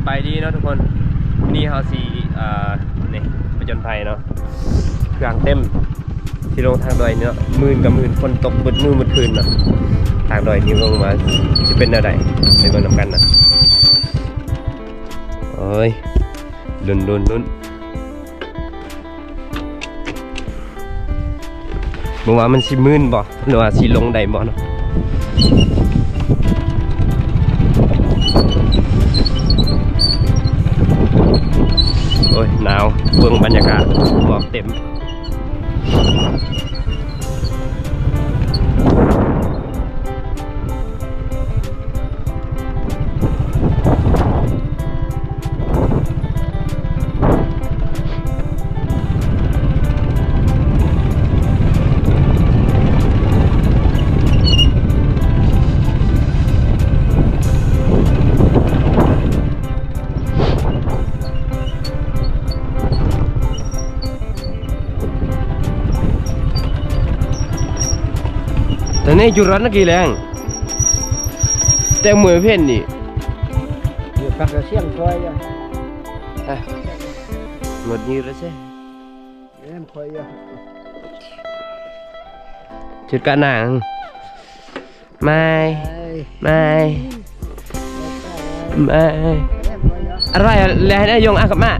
ສະບາຍດີເນາະທຸກຄົນ, ມື້ນີ້ເຮົາຊິ ເອີ ນີ້ ຜະຈົນໄພເນາະ, ເຄື່ອງເຕັມ ຊິລົງທາງດອຍເນາະ. ມື່ນກໍມື່ນ ຝົນຕົກເບິດມື້ເບິດຄືນເນາະ, ທາງດອຍນີ້ລົງມາຊິເປັນແນວໃດ ໄປເບິ່ງນຳກັນນະ. ໂອ້ຍ ລຸ້ນໆໆ ເບິ່ງວ່າມັນຊິມື່ນບໍ່ ຫຼືວ່າຊິລົງໄດ້ບໍ່ເນາະ. ໂອ້ຍ ໜາວ, ເບິ່ງບັນຍາກາດ ໝອກເຕັມ. ຕອນນີ້ຢູ່ຮ້ານນັກກິແລງ ແຕ່ເມື່ອເພັນນີ້ ຢູ່ປາກກະຊຽງຊ່ອຍ ອ່ະ ໝົດນີ້ລະເຊ ແມ່ນຂ້ອຍ ຈຸດກະນາງ ມາຍ ມາຍ ມາຍ ອະໄລ ແລະໃຫ້ນາຍົງອາກະມະ.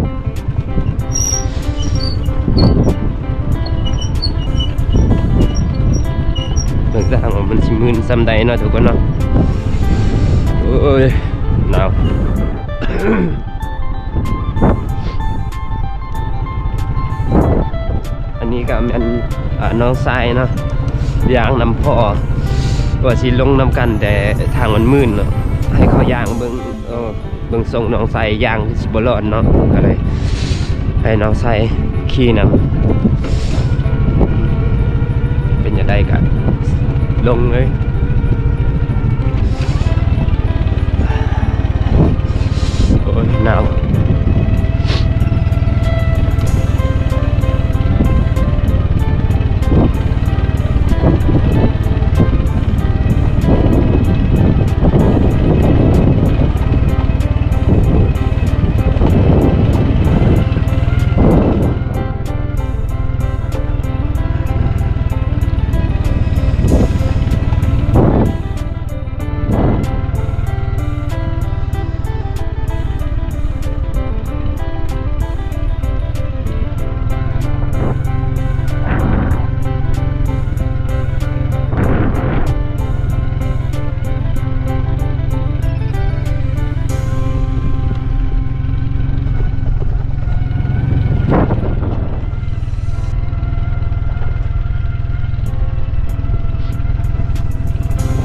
ເບິ່ງທາງວ່າມັນຊິມື່ນສ່ຳໃດເນາະທຸກຄົນເນາະ. ໂອ້ຍ ໜາວ. ອັນນີ້ກໍແມ່ນ ອ່າ ນ້ອງຊາຍເນາະ ຍ່າງນຳພໍ່ ວ່າຊິລົງນຳກັນ ແຕ່ທາງມັນມື່ນເນາະ ໃຫ້ເຂົາຍ່າງເບິ່ງ. ເອີ ເບິ່ງຊົງນ້ອງຊາຍຍ່າງຄືຊິບໍ່ລອດເນາະ ກໍເລີຍໃຫ້ນ້ອງຊາຍຂີ່ນຳ. ເປັນຈັ່ງໃດກໍລົງເລີຍ. ໂອ້ຍ ໜາວ.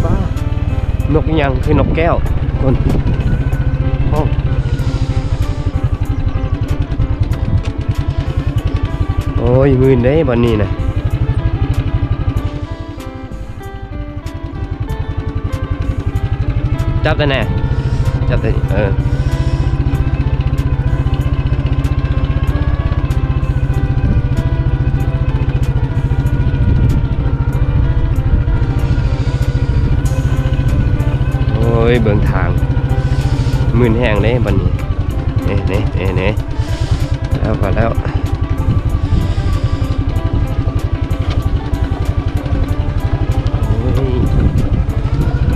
ວ້າ ນົກອີ່ຫຍັງຄືນົກແກ້ວ ຄົນ. ໂອ້ ໂອ້ຍ ມື່ນເດ້ບ່ອນນີ້ນະ. ຈັບໄດ້ແນ່ ຈັບໄດ້ ເອີ. ໂອ້ຍ ເບິ່ງທາງ ມື່ນແຮງເດ້ບັດນີ້ ເອີ ເອີ ເອີ ເອີ. ແລ້ວ ພໍແລ້ວ ໂອ້ຍ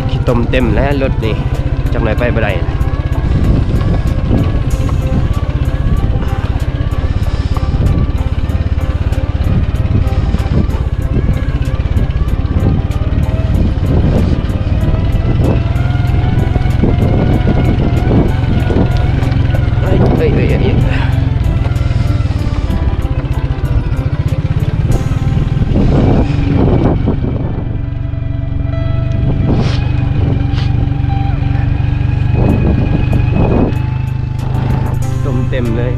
ຂີ້ຕົມເຕັມແລ້ວລົດນີ້ ຈັກໜ່ອຍໄປບໍ່ໄດ້. ເອີຍ ເອີຍ ເອີຍ ເອີຍ ຕົມເຕັມເລີຍ.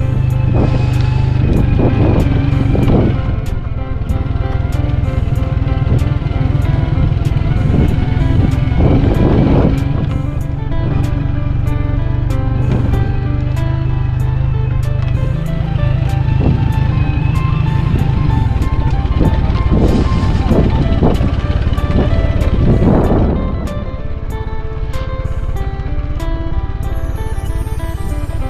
ໂ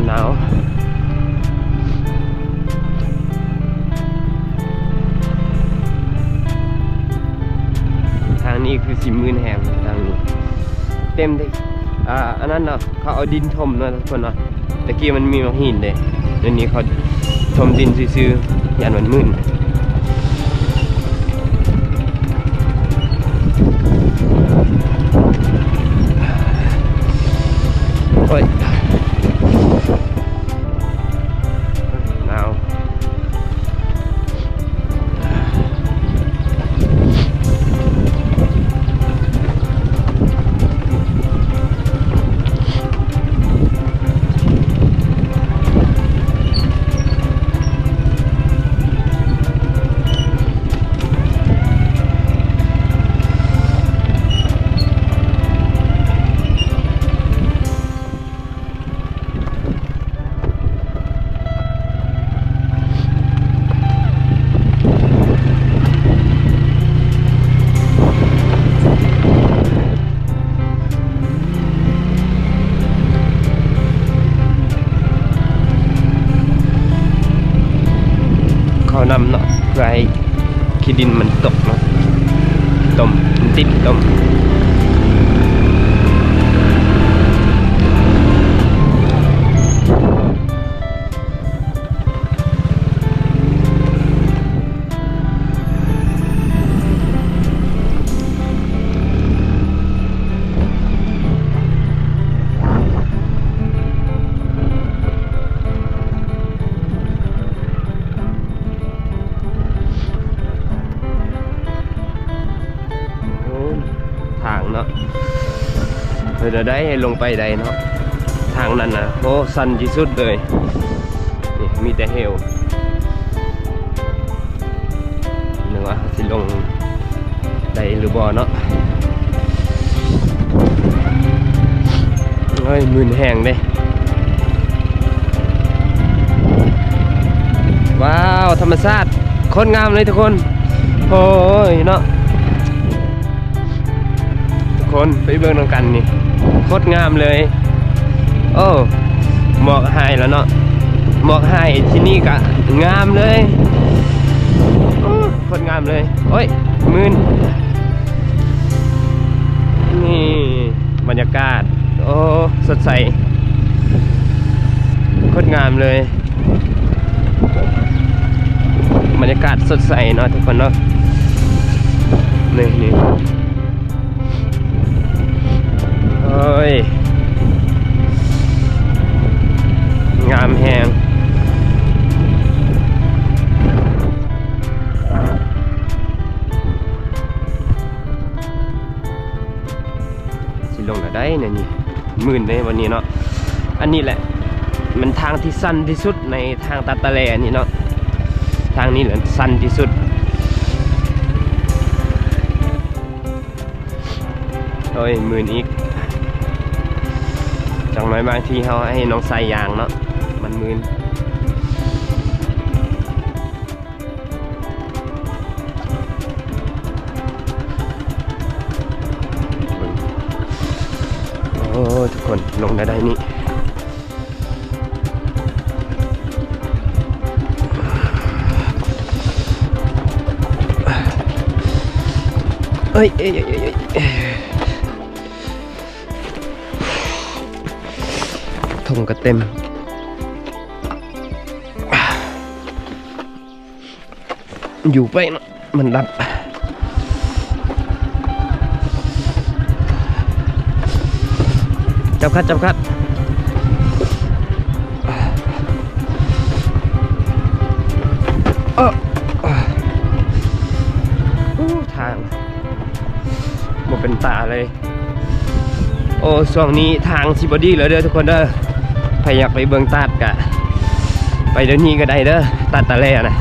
ໜາວໆ. ທາງນີ້ຄືຊິມື່ນແຮງ ທາງນີ້ເຕັມເດ້. ອ່າ ອັນນັ້ນເນາະ ເຂົາເອົາດິນຖົມເນາະທຸກຄົນເນາະ. ແຕ່ກີ້ມັນມີໝາກຫີນເດ້ ດຽວນີ້ເຂົາຖົມດິນຊື່ໆ ຢ້ານມັນມື່ນ. ໂອ້ຍ ໜາວ. ເຂົ້ານຳເນາະ ເພື່ອໃຫ້ ຂີ້ດິນມັນຕົກເນາະ ຕົມ ມັນຕິດຕົມ. ໂອ້ ທາງເນາະ ເປັນແນວໃດໃຫ້ລົງໄປໄດ້ເນາະ ທາງນັ້ນນະ. ໂອ້ ຊັນທີ່ສຸດເລີຍ ນີ້ມີແຕ່ເຫວ. ເບິ່ງວ່າເຮົາຊິລົງໄດ້ຫຼືບໍ່ເນາະ. ເອີຍ ມື່ນແຮງເດ້. ວ້າວ ທຳມະຊາດໂຄດງາມເລີຍທຸກຄົນ. ໂອ້ຍເນາະ ທຸກຄົນໄປເບິ່ງນຳກັນນີ້ ໂຄດງາມເລີຍ. ໂອ້ ໝອກຫາຍແລ້ວເນາະ ໝອກຫາຍທີ່ນີ້ກະງາມເລີຍ. ໂອ້ ໂຄດງາມເລີຍ. ໂອ້ຍ ມື່ນ. ນີ້ບັນຍາກາດ ໂອ້ ສົດໃສ ໂຄດງາມເລີຍ. ບັນຍາກາດສົດໃສເນາະທຸກຄົນເນາະ. ນີ້ ນີ້ ໂອ້ຍ ງາມແຮງ. ຊິລົງແລ້ວໃດ໋ ແນວນີ້ ມື່ນເດ້ວັນນີ້ເນາະ. ອັນນີ້ແຫຼະ ມັນທາງທີ່ຊັນທີ່ສຸດໃນທາງຕັດຕະແລນີ້ເນາະ ທາງນີ້ແຫຼະຊັນທີ່ສຸດ. ໂອ້ຍ ມື່ນອີກ ຈັກໜ້ອຍບາງທີເຮົາໃຫ້ນ້ອງຊາຍຍ່າງເນາະ ມັນມື່ນ. ໂອ້ ທຸກຄົນ ລົງໄດ້ໄດ໋ນີ້. ເອີຍ ເອີຍ ເອີຍ ເອີຍ ເອີຍ ຖົງກະເຕັມ. ຢູ່ໄປເນາະ ມັນດັບ. ຈັບຂັດ ຈັບຂັດ ເອີ ໂອ້ ທາງບໍ່ເປັນຕາເລີຍ. ໂອ້ ຊ່ວງນີ້ທາງຊິບໍ່ດີແລ້ວເດີທຸກຄົນເດີ. ໃຜຢາກໄປເບິ່ງຕາດກະໄປດຽວນີ້ກະໄດ້ເດີ ຕາດຕະແລນະ.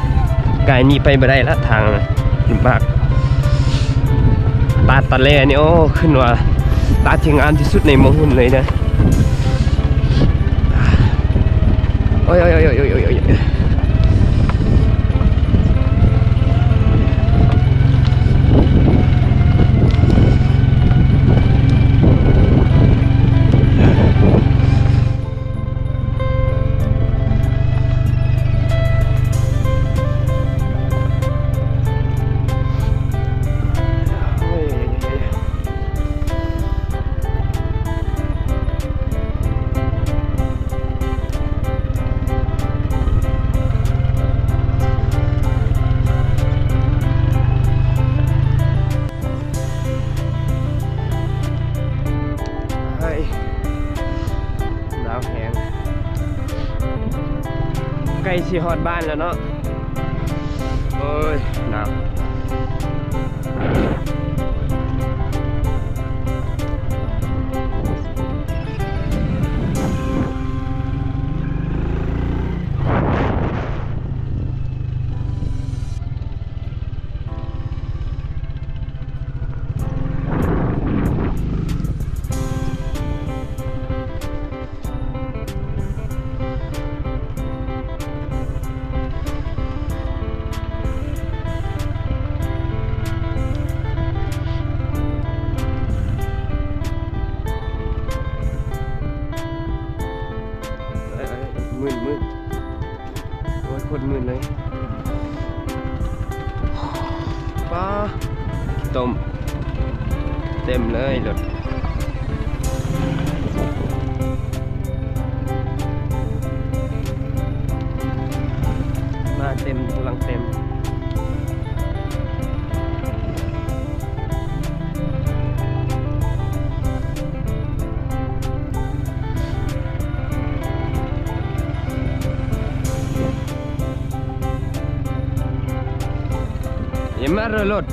ກາຍນີ້ໄປບໍ່ໄດ້ລະ ທາງນະ ລຳບາກ. ຕາດຕະແລນີ້ ໂອ້ ຂຶ້ນວ່າຕາດທີ່ງາມທີ່ສຸດໃນເມືອງຮຸນເລີຍເດີ. ໂອ້ຍ ໂອ້ຍ ໂອ້ຍ. ໃກ້ຊິຮອດບ້ານແລ້ວເນາະ. ໂອ້ຍ ໜາວ. ເອີ ເອີ ມື່ນ ມື່ນ. ໂອ້ຍ ໂຄດມື່ນເລີຍ. ປ້າ ຕົ້ມເຕັມເລີຍລົດ ມາເຕັມ ກຳລັງເຕັມ. ເອີ ມາເລີຍລົດ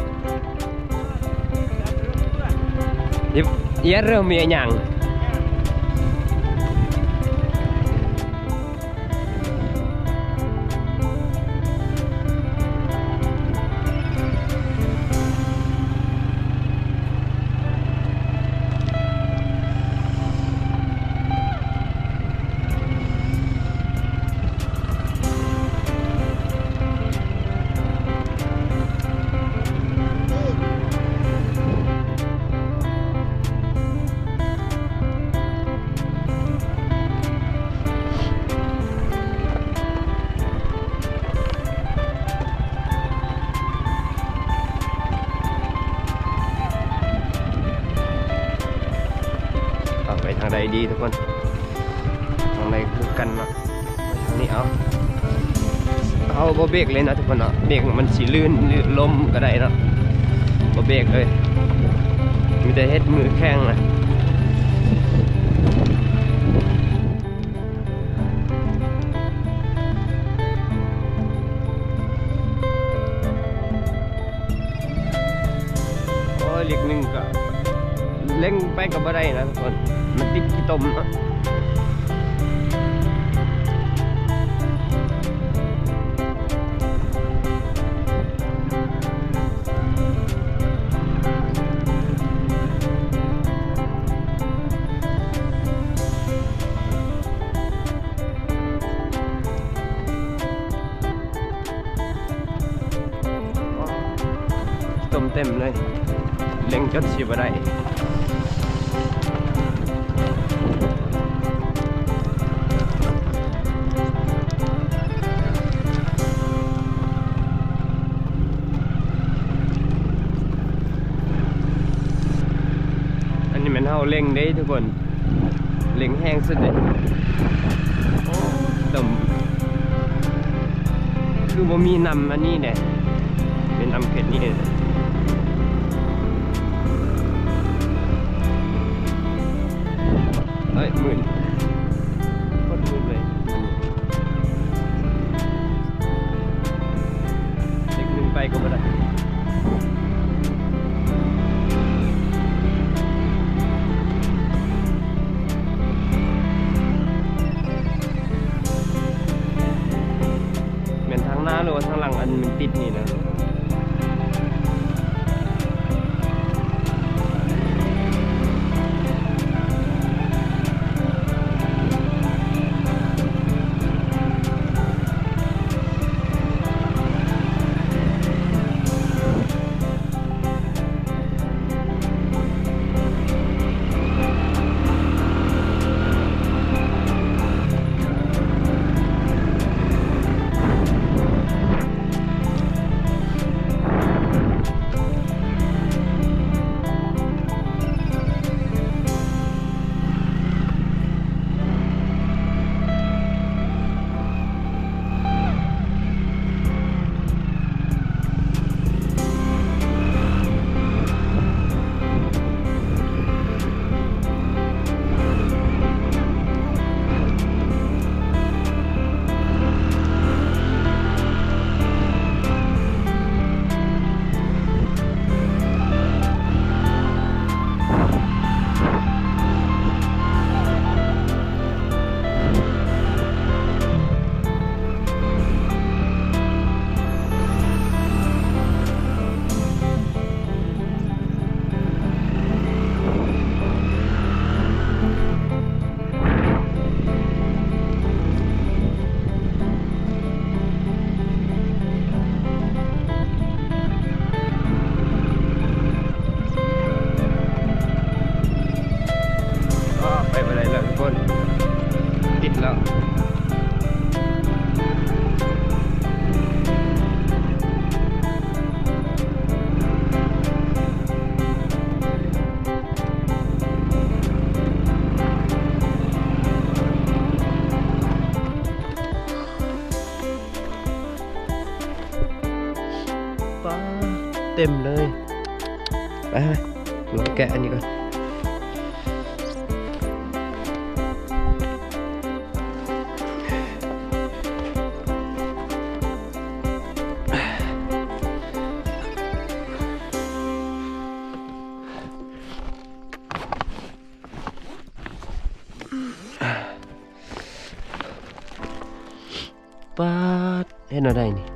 ເອີ ເລີ່ມມີຫຍັງ. ເອົາໄປທາງໃດດີທຸກຄົນ? ທາງໃດຄືກັນເນາະ? ນີ້ເອົາ ເຮົາບໍ່ເບຣກເລີຍເນາະທຸກຄົນເນາະ ເບຣກມັນຊິລື່ນ ຫຼື ລົ້ມກໍໄດ້ເນາະ ບໍ່ເບຣກເລີຍ ມີແຕ່ເຮັດມືແຂງນະ. ໂອ້ຍ ເລກໜຶ່ງກໍເລັ່ງໄປກໍບໍ່ໄດ້ນະທຸກຄົນ ມັນຕິດຂີ້ຕົມເນາະ. ຕົມເຕັມເລີຍ ເລັ່ງຈົນຊິບໍ່ໄດ້. ອັນນີ້ແມ່ນເຮົາເລັ່ງເດ້ທຸກຄົນ. ເລັ່ງແຮງສຸດເດ. ໂອ້ ຕົມ ຄືບໍ່ມີນ້ຳອັນນີ້ແດ່ ເປັນນ້ຳເຂດນີ້. ເອີຍ ມື່ນ ໂຄດມື່ນເລີຍ. ເລກໜຶ່ງໄປກໍບໍ່ໄດ້. ແມ່ນທາງໜ້າ ຫຼືວ່າທາງຫຼັງ ອັນມັນຕິດນີ້ນະ? ໂ ເຕັມເລີຍ. ໄປ ໄປ ລອງແກະອັນນີ້ກ່ອນ. ປາດ ເຮັດແນວໃດນີ້?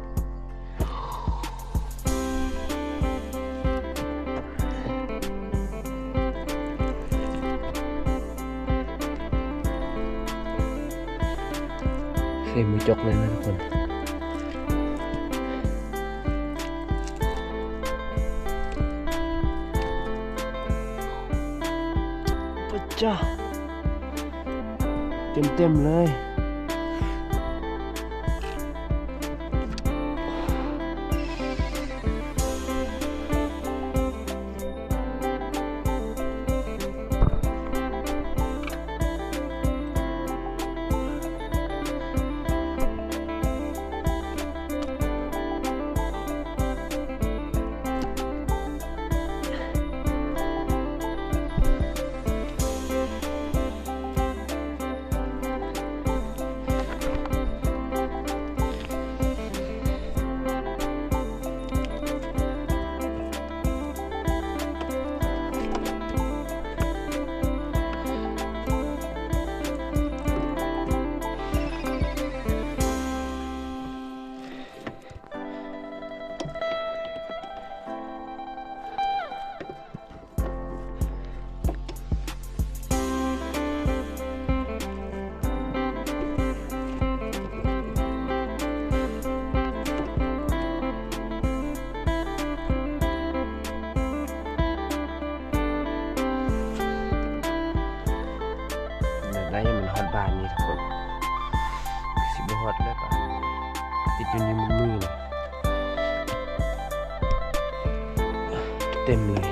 ໃສ່ໝູຈົກເລີຍນະທຸກຄົນ. ປະຈາ ເຕັມໆເລີຍ. ໄດ້ມັນຮອດບ້ານນີ້ທຸກຄົນ ຊິບໍ່ຮອດແລ້ວ ຕິດຢູ່ນີ້ມື້ນີ້ ເຕັມເລີຍ.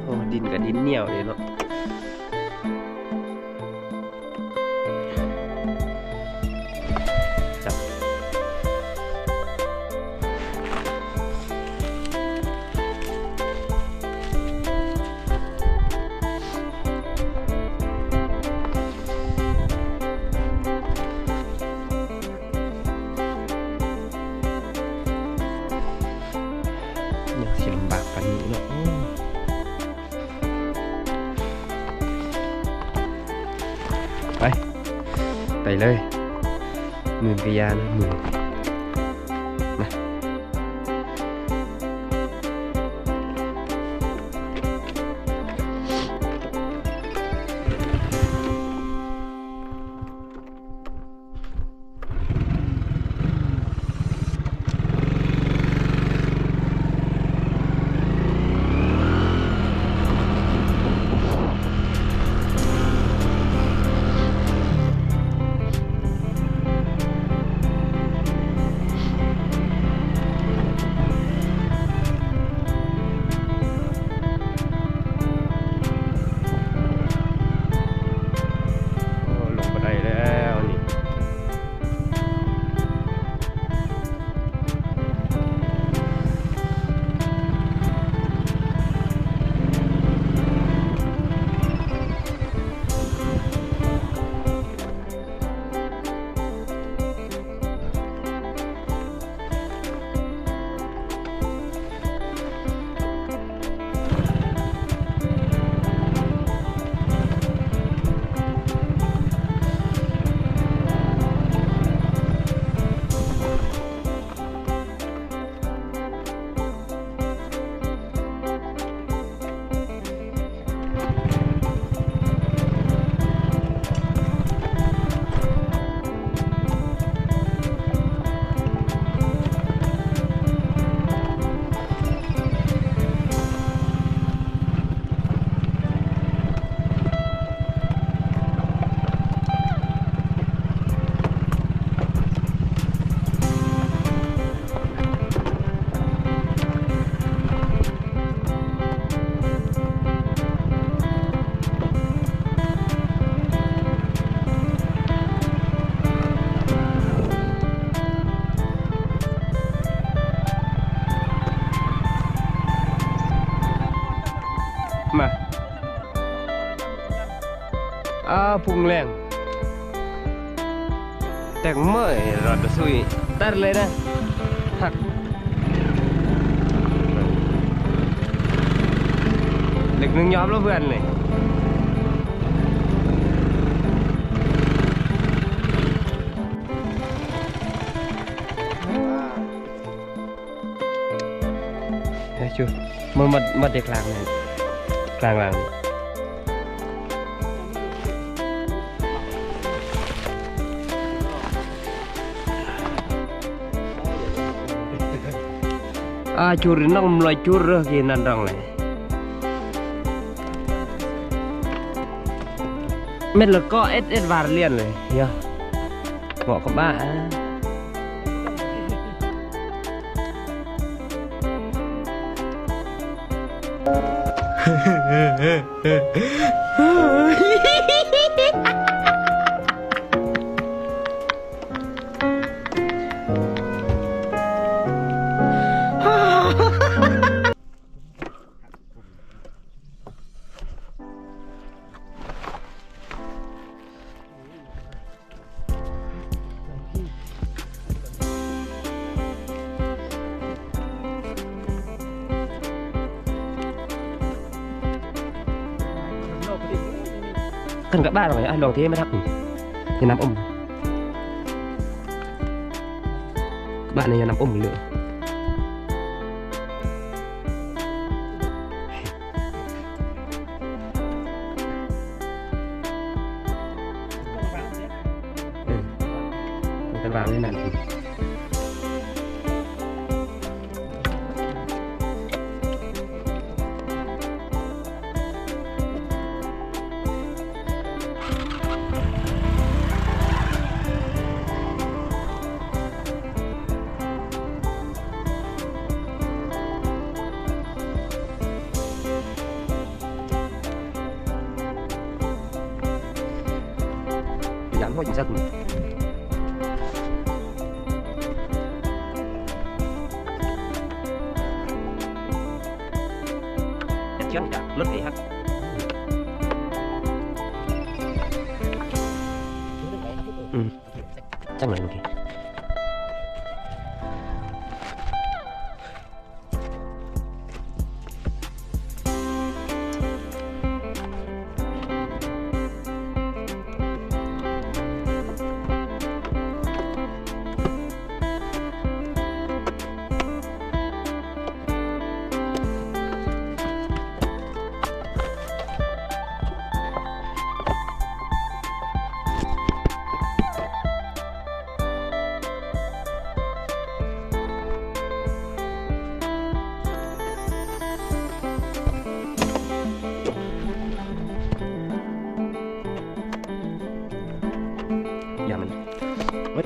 ໂອ້ ດິນກໍດິນໜຽວເດ້ເນາະ. ຍັງຊິລຳບາກປານນີ້ເນາະ. ໂອ້ ໄປ ໄປເລີຍ ໝື່ນກະຢ່ານະ ໝື່ນ ມາ. ໂ ອ້າວ ພຸ່ງແລງ ແຕກເໝີຍ ລອດຕະຊຸຍ ຕັດເລີຍນະ ຫັກ ເຫຼັກໜຶ່ງຍອມແລ້ວເພື່ອນເລີຍ. ເອີ ຈູ ມັນ ມັນ ມັນໄດ້ກາງ ກາງຫຼັງ ອາ ຈູ ນ້ອງ ມາລອຍ ຈູ ເດີ ກິນນັ້ນດອງເລີຍ ແມ່ນລະກໍເອັດ ເອັດວາລຽນເລີຍ ເນາະ. ເກາະກະບະ ຄັນກະບາດເອົາໄວ້ ອາ ລອງເທມາທັກ ເທນ້ຳອົມ ກະບາດນີ້ນ້ຳອົມເລີຍ. ເອີ ມັນກະວາງຢູ່ນັ້ນ. ຢ້ານຫົວຈິງສັກ ຈຽງຈາກລົດເອຮັກ ອືມ ຈັ່ງໃດເມື່ອກີ້? ຢ່າມັນ ເອີຍ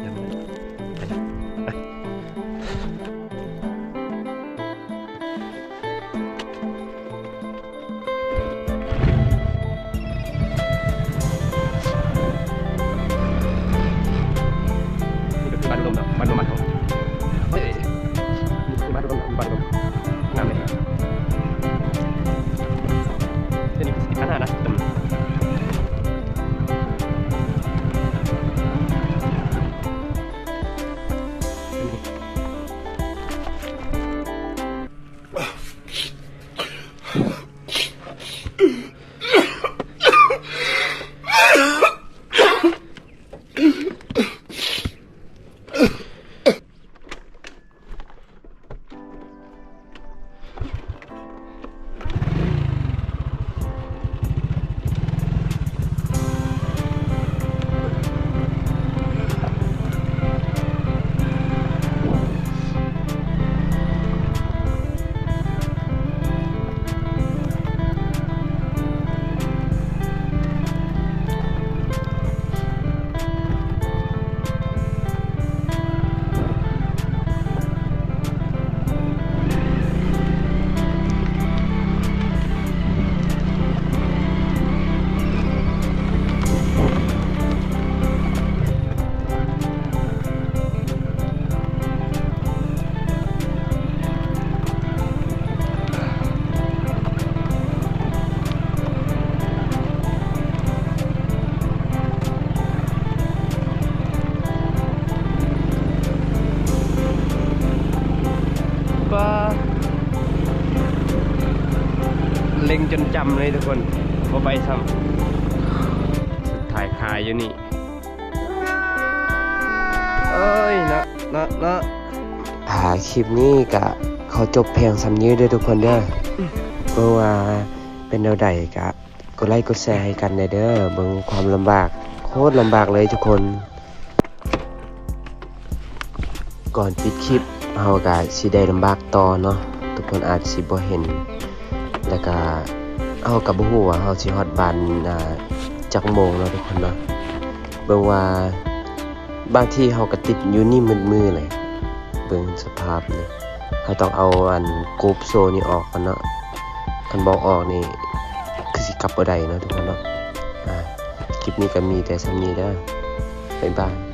ຢ່າມັນ ໄປ ໄປ. ນີ້ກະຄືບ້ານອຸດົມເນາະ ບ້ານອຸດົມບ້ານເຮົາ ເອີຍ ບ້ານອຸດົມ ບ້ານອຸດົມ ງາມເດ ເປັນ ເປັນ ອັນນັ້ນນະ ອືມ. ເລັ່ງຈົນຈຳເລີຍທຸກຄົນ ບໍ່ໄປຊ້ຳ ສຸດທ້າຍຄາຢູ່ນີ້ ເອີຍ ເນາະ ເນາະ ເນາະ. ອ່າ ຄລິບນີ້ກະຂໍຈົບພຽງສ່ຳນີ້ເດີທຸກຄົນເດີ ເບິ່ງວ່າເປັນແນວໃດກະກົດໄລກົດແຊໃຫ້ກັນແດ່ເດີ ເບິ່ງຄວາມລຳບາກ ໂຄດລຳບາກເລີຍທຸກຄົນ. ກ່ອນປິດຄລິບ ເຮົາກະຊິໄດ້ລຳບາກຕໍ່ເນາະ ທຸກຄົນອາດຊິບໍ່ເຫັນ ແລ້ວກະເຮົາກະບໍ່ຮູ້ວ່າເຮົາຊິຮອດບ້ານ ອ່າ ຈັກໂມງເນາະທຸກຄົນເນາະ ເບິ່ງວ່າ ບາງທີເຮົາກະຕິດຢູ່ນີ້ໝົດມື້ເລີຍ ເບິ່ງສະພາບນີ້ ເຮົາຕ້ອງເອົາອັນ GoPro ນີ້ອອກກ່ອນເນາະ ຄັນບໍ່ອອກນີ້ຄືຊິກັບບໍ່ໄດ້ເນາະທຸກຄົນເນາະ. ອ່າ ຄລິບນີ້ກະມີແຕ່ສ່ຳນີ້ເດີ ບາຍບາຍ.